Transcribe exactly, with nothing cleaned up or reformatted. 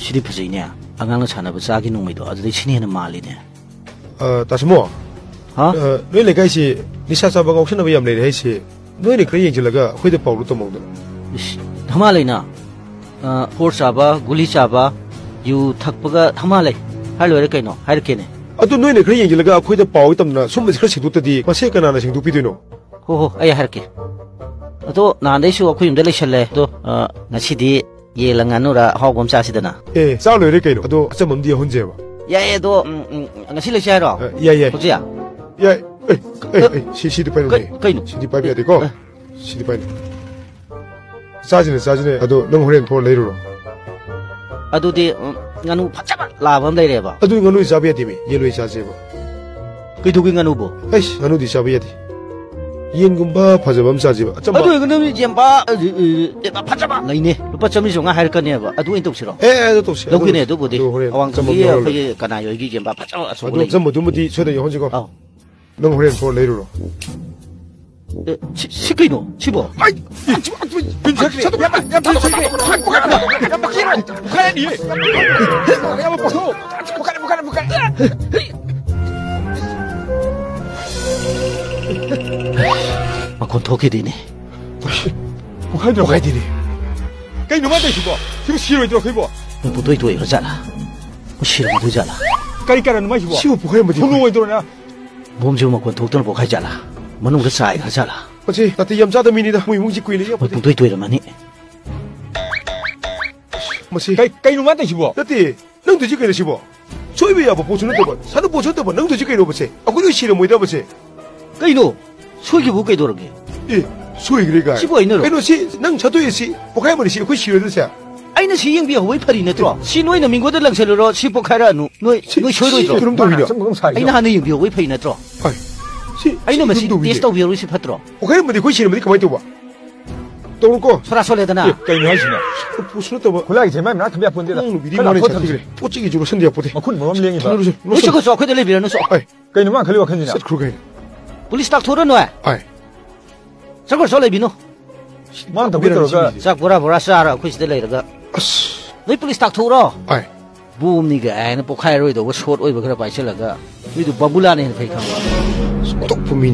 ꯁꯤꯗꯤ ꯐꯖꯩꯅꯦ꯫ ꯑꯉꯥꯡꯅ ꯁꯥꯟꯅꯕ ꯆꯥꯒꯤ ꯅꯣꯡꯃꯩꯗꯣ, ꯑꯗꯨꯗꯩ ꯁꯤꯅ ꯍꯦꯟꯅ ꯃꯥꯜꯂꯤꯅꯦ꯫ ꯑ, ꯇꯥꯁꯃꯣ꯫ ꯍꯥ? ꯑ, ꯅꯣꯏ ꯂꯩꯀꯥꯏꯁꯤ ꯅꯤꯁꯥ ꯆꯥꯕ ꯉꯥꯎꯁꯟꯅꯕ ꯌꯥꯝ ꯂꯩꯔꯦ ꯍꯥꯏꯁꯦ, ꯅꯣꯏꯅ ꯈꯔ ꯌꯦꯡꯁꯤꯜꯂꯒ ꯑꯩꯈꯣꯏꯗ ꯄꯥꯎꯗꯨ ꯇꯝꯍꯧꯗꯅ꯫ ꯏꯁ, ꯙꯃꯥ ꯂꯩꯅ꯫ ꯑ, ꯍꯣꯔ ꯆꯥꯕ, ꯒꯨꯂꯤ ꯆꯥꯕ, ꯌꯨ ꯊꯛꯄꯒ ꯙꯃꯥ ꯂꯩ꯫ ꯍꯥꯏ ꯂꯣꯏꯔꯦ ꯀꯩꯅꯣ, ꯍꯥꯏꯔꯛꯀꯦꯅꯦ꯫ ꯑꯗꯨ ꯅꯣꯏꯅ ꯈꯔ ꯌꯦꯡꯁꯤꯜꯂꯒ ꯑꯩꯈꯣꯏꯗ ꯄꯥꯎ ꯇꯝꯗꯅ ꯁꯨꯝꯕꯁꯤ ꯈꯔ ꯁꯦꯡꯗꯣꯛꯇꯗꯤ ꯃꯁꯦ ꯀꯅꯥꯅ ꯁꯦꯡꯗꯣꯛꯄꯤꯗꯣꯏꯅꯣ? ꯍꯣ ꯍꯣ, ꯑꯩ ꯍꯥꯏꯔꯛꯀꯦ꯫ ꯑꯗꯣ ꯅꯍꯥꯟꯗꯩꯁꯨ ꯑꯩꯈꯣꯏ ꯌꯨꯝꯗ ꯂꯩꯁꯜꯂꯦ꯫ ꯑꯗꯣ, ꯑ, ꯉꯁꯤꯗꯤ ꯌꯦꯜꯂ ꯉꯥꯅꯨꯔ ꯑꯍꯥꯎꯕ ꯑꯃ ꯆꯥꯁꯤꯗꯅ꯫ ꯑꯦ, ꯆꯥ ꯂꯣꯏꯔꯦ ꯀꯩꯅꯣ꯫ ꯑꯗꯣ ꯑꯆꯝꯕ ꯑꯃꯗꯤ ꯌꯥꯎꯍꯟꯁꯦꯕ꯫ ꯌꯥꯏꯌꯦ, ꯑꯗꯣ, ꯎꯝ, ꯎꯝ, ꯉꯁꯤ ꯂꯩꯁꯦ ꯍꯥꯏꯔꯣ? ꯑ, ꯌꯥꯏ, ꯌꯥꯏ꯫ ꯍꯧꯖꯤꯛ? ꯌꯥꯏ꯫ ꯑꯦ, ꯑꯦ, ꯑꯦ, ꯁꯤ, ꯁꯤꯗꯤ ꯄꯥꯏꯔꯨꯅꯦ꯫ ꯀꯩ-, ꯀꯩꯅꯣ? ꯁꯤꯗꯤ ꯄꯥꯏꯕ ꯌꯥꯗꯦꯀꯣ꯫ ꯑ꯫ ꯁꯤꯗꯤ ꯄꯥꯏꯅꯦ꯫ ꯆꯥꯁꯤꯅꯦ, ꯆꯥꯁꯤꯅꯦ꯫ ꯑꯗꯣ ꯅꯪ ꯍꯣꯔꯦꯟ ꯊꯣꯛꯑ ꯂꯩꯔꯨꯔꯣ꯫ ꯑꯗꯨꯗꯤ, ꯎꯝ, ꯉꯥꯅꯨ ꯐꯖꯕ ꯂꯥꯕ ꯑꯃ ꯂꯩꯔꯦꯕ꯫ ꯑꯗꯨ ꯉꯥꯅꯨ ꯆꯥꯕ ꯌꯥꯗꯦꯃꯤ꯫ ꯌꯦꯟ ꯑꯣꯏ ꯆꯥꯁꯦꯕ꯫ ꯀꯩꯗꯧꯒꯦ ꯉꯥꯅꯨꯕꯣ? ꯑꯩꯁ, ꯉꯥꯅꯨꯗꯤ ꯆꯥꯕ ꯌꯥꯗꯦ꯫ ꯌꯦꯟꯒꯨꯝꯕ ꯐꯖꯕ ꯑꯃ ꯆꯥꯁꯦꯕ꯫ ꯑꯆꯝꯕ꯫ ꯑꯗꯨ ꯑꯣꯏꯔꯒꯅ ꯌꯦꯟꯕꯥ, ꯑ, ꯑ, ꯌꯦꯟꯕꯥ ꯐꯖꯕ ꯂꯩꯅꯦ꯫ ꯂꯨꯄꯥ ꯆꯥꯝꯃꯔꯤ ꯆꯥꯝꯃꯉꯥ ꯍꯥꯏꯔꯛꯀꯅꯦꯕ꯫ ꯑꯗꯨ ꯑꯣꯏꯅ ꯇꯧꯁꯤꯔꯣ? ꯑꯦ, ꯑꯦ, ꯑꯗꯨ ꯇꯧꯁꯤ꯫ ꯑꯗꯨ ꯂꯧꯒꯦꯅꯦ, ꯇꯧꯁꯤ꯫ ꯑꯗꯨꯕꯨꯗꯤ꯫ ꯑꯗꯨ ꯍꯣꯔꯦꯟ ꯑꯋꯥꯡ ꯑꯆꯝꯕ ꯊꯣꯡꯒꯤ ꯑꯃ ꯂꯧꯔꯒ꯫ ꯑꯩꯈꯣꯏꯒꯤ ꯀꯅꯥ ꯍꯣꯏꯒꯤ ꯌꯦꯟꯕꯥ ꯐꯖꯕ ꯑꯗꯨ ꯑꯆꯧꯕ ꯂꯩ꯫ ꯑꯆꯝꯕꯗꯨꯃꯗꯤ ꯁꯣꯏꯗꯅ ꯌꯥꯎꯍꯟꯁꯤꯀꯣ꯫ ꯑꯥꯎ꯫ ꯅꯪ ꯍꯣꯔꯦꯟ ꯊꯣꯛꯑ ꯂꯩꯔꯨꯔꯣ꯫ ꯑꯦ, ꯁꯤ, ꯁꯤ ꯀꯩꯅꯣ? ꯁꯤꯕꯣ? ꯑꯩ, ꯌꯥꯝ, ꯌꯥꯝ, ꯌꯥꯝ, ꯌꯥꯝ, ꯌꯥꯝ, ꯌꯥꯝ, ꯌꯥꯝ, ꯌꯥꯝ, ꯌꯥꯝ, ꯄꯨꯈꯥꯏꯔꯅꯤꯌꯦ꯫ ꯌꯥꯝ, ꯄꯨꯈꯥꯏꯔꯦ, ꯄꯨꯈꯥꯏꯔꯦ, ꯄꯨꯈꯥꯏꯔꯦ꯫ ꯃꯈꯣꯟ ꯊꯣꯛꯈꯤꯗꯦꯅꯦ꯫ ꯄꯨꯈꯥꯏꯗ꯭ꯔꯣ? ꯄꯨꯈꯥꯏꯗꯦꯅꯦ꯫ ꯀꯩꯅꯣ ꯃꯥ ꯇꯧꯏꯁꯤꯕꯣ? ꯁꯤꯕꯨ ꯁꯤꯔꯣꯏꯗ꯭ꯔꯣ ꯑꯩꯈꯣꯏꯕꯣ? ꯃꯣꯏ ꯄꯨꯡꯇꯣꯏ ꯇꯣꯏꯔꯤꯔꯣ ꯖꯥꯠꯂꯥ? ꯃꯣꯏ ꯁꯤꯔꯝꯃꯗꯣꯏ ꯖꯥꯠꯂꯥ? ꯀꯔꯤ ꯀꯔꯟꯅꯣ ꯃꯥꯏꯁꯤꯕꯣ? ꯁꯤꯕꯨ ꯄꯨꯈꯥꯏꯔꯝꯃꯗꯤ ꯊꯨꯅꯨ ꯑꯣꯏꯗ꯭ꯔꯣ ꯅꯪ? ꯕꯣꯝꯁꯤꯕꯨ ꯃꯈꯣꯟ ꯊꯣꯛꯇꯅ ꯄꯣꯛꯈꯥꯏ ꯖꯥꯠꯂꯥ? ꯃꯅꯨꯡꯗ ꯆꯥꯏꯈ꯭ꯔ ꯖꯥꯠꯂꯥ? ꯃꯁꯤ ꯅꯥꯇꯩ ꯌꯥꯝ ꯆꯥꯗꯕ ꯃꯤꯅꯤꯗ꯫ ꯃꯣꯏ ꯏꯃꯨꯡꯁꯤ ꯀꯨꯏꯅ ꯃꯣꯏ ꯌꯦꯡꯉꯛꯄꯗꯤ꯫ ꯄꯨꯡꯇꯣꯏ ꯇꯣꯏꯔꯝꯃꯅꯤ꯫ ꯃꯁꯤ ꯀꯩ-, ꯀꯩꯅꯣ ꯃꯥ ꯇꯧꯏꯁꯤꯕꯣ? ꯅꯠꯇꯦ, ꯅꯪ ꯇꯧꯏꯁꯤ ꯀꯩꯅꯣ ꯁꯤꯕꯣ? ꯁꯣꯏꯕ ꯌꯥꯕ ꯄꯣꯠꯁꯨ ꯅꯠꯇꯕ, ꯁꯥꯟꯅꯄꯣꯠꯁꯨ ꯅꯠꯇꯕ, ꯅꯪ ꯇꯧꯏꯁꯤ ꯀꯩꯅꯣ ꯃꯁꯦ? ꯑꯩꯈꯣꯏ ꯂꯣꯏ ꯁꯤꯔꯝꯃꯣꯏꯗ ꯃꯁꯦ꯫ ꯀꯩꯅꯣ? ꯁꯣꯏꯈꯤꯕꯕꯨ ꯀꯩꯗꯧꯔꯒꯦ? ꯑꯦ, ꯁꯣꯏꯈ꯭ꯔꯦ ꯀꯥꯏ꯫ ꯁꯤꯕꯨ ꯑꯩꯅꯔꯣ? ꯀꯩꯅꯣ ꯁꯤ ꯅꯪ ꯁꯠꯇꯣꯛꯑꯦ ꯁꯤ, ꯄꯣꯛꯈꯥꯏ ꯑꯃꯅꯤ ꯁꯤ, ꯑꯩꯈꯣꯏ ꯁꯤꯔꯣꯏꯗ꯭ꯔꯣ ꯁꯦ? ꯑꯩꯅ ꯁꯤ ꯌꯦꯡꯕꯤꯍꯧꯕꯩ ꯐꯔꯤ ꯅꯠꯇ꯭ꯔꯣ? ꯁꯤ ꯅꯣꯏꯅ ꯃꯤꯉꯣꯟꯗ ꯂꯪꯁꯜꯂꯨꯔꯣ, ꯁꯤ ꯄꯣꯛꯈꯥꯏꯔꯛꯑꯅꯨ꯫ ꯅꯣꯏ, ꯁꯤ, ꯅꯣꯏ ꯁꯤ ꯁꯣꯏꯔꯣꯏꯗ꯭ꯔꯣ? ꯀꯔꯝ ꯇꯧꯔꯤꯅꯣ? ꯑꯩꯅ ꯍꯥꯟꯅ ꯌꯦꯡꯕꯤꯍꯧꯕꯩ ꯐꯩ ꯅꯠꯇ꯭ꯔꯣ? ꯍꯣꯏ꯫ ꯁꯤ, ꯑꯩꯅ ꯁꯤ ꯃꯁꯤ ꯀꯔꯝ ꯇꯧꯔꯤꯅꯣ? ꯇꯦꯁ ꯇꯧꯕꯤꯍꯧꯔꯤꯁꯤ ꯐꯠꯇ꯭ꯔꯣ? ꯄꯣꯛꯈꯥꯏꯔꯝꯃꯗꯤ ꯑꯩꯈꯣꯏ ꯁꯤꯔꯝꯃꯗꯤ ꯀꯃꯥꯏꯅ ꯇꯧꯕ? ꯇꯧꯔꯣꯀꯣ꯫ ꯁꯣꯔꯥ ꯁꯣꯜꯂꯦꯗꯅ꯫ ꯑꯦ, ꯀꯩꯅꯣ ꯍꯥꯏꯁꯤꯅ? ꯄꯣꯠꯁꯨ ꯅꯠꯇꯕ꯫ ꯈꯨꯠꯂꯥꯏꯒꯤꯁꯦ ꯃꯥꯏ ꯃꯅꯥꯛ ꯊꯝꯕ ꯌꯥꯄꯣꯟꯇꯦꯗ꯫ ꯅꯪ ꯅꯨꯄꯤꯗꯤ ꯈꯔ ꯃꯉꯣꯟꯗ ꯂꯥꯞꯊꯣꯛ ꯆꯠꯈꯤꯈ꯭ꯔꯦ꯫ ꯊꯝꯁꯤ꯫ ꯄꯣꯠ ꯆꯩꯒꯤꯁꯨ ꯂꯣꯠꯁꯟꯗ ꯌꯥꯄꯣꯠꯇꯦ꯫ ꯃꯈꯨꯟ ꯃꯔꯣꯝ ꯂꯦꯡꯉꯤꯕ꯫ ꯊꯝꯃꯨꯔꯁꯦ, ꯂꯣꯠꯁꯟ-꯫ ꯂꯣꯏꯁꯤꯜꯂꯣ, ꯑꯩꯈꯣꯏꯗ ꯂꯩꯕꯤꯔꯅꯨ ꯁꯣ꯫ ꯍꯣꯏ꯫ ꯀꯩꯅꯣ ꯃꯥ ꯈꯜꯂꯤ ꯋꯥꯈꯜꯁꯤꯅ? ꯆꯠꯈ꯭ꯔꯣ ꯀꯩꯅꯣ꯫ ꯄꯨꯂꯤꯁ ꯇꯥꯛꯊꯣꯔꯅꯨ ꯍꯥꯏ꯫ ꯍꯣꯏ꯫ ꯆꯠꯈ꯭ꯔꯣ ꯁꯣ ꯂꯩꯕꯤꯅꯨ꯫ ꯃꯥꯅ ꯇꯧꯒꯦ ꯇꯧꯔꯒ꯫ ꯆꯥꯛ ꯕꯣꯔꯥ ꯕꯣꯔꯥ ꯆꯥꯔ ꯑꯩꯈꯣꯏ ꯁꯤꯗ ꯂꯩꯔꯒ꯫ ꯑꯁ꯫ ꯅꯣꯏ ꯄꯨꯂꯤꯁ ꯇꯥꯛꯊꯣꯛꯎꯔꯣ꯫ ꯍꯣꯏ꯫ ꯕꯣꯝꯅꯤꯒ ꯍꯥꯏꯅ ꯄꯣꯛꯈꯥꯏꯔꯣꯏꯗꯧꯕ ꯁꯣꯔꯠ ꯑꯣꯏꯕ ꯈꯔ ꯄꯥꯏꯁꯤꯜꯂꯒ, ꯅꯣꯏꯗꯨ ꯕꯥꯕꯨꯂꯥꯅ ꯍꯦꯟꯅ ꯐꯩ ꯈꯪꯕ꯭ꯔꯥ? ꯑꯇꯣꯞꯄ ꯃꯤꯅꯤ꯫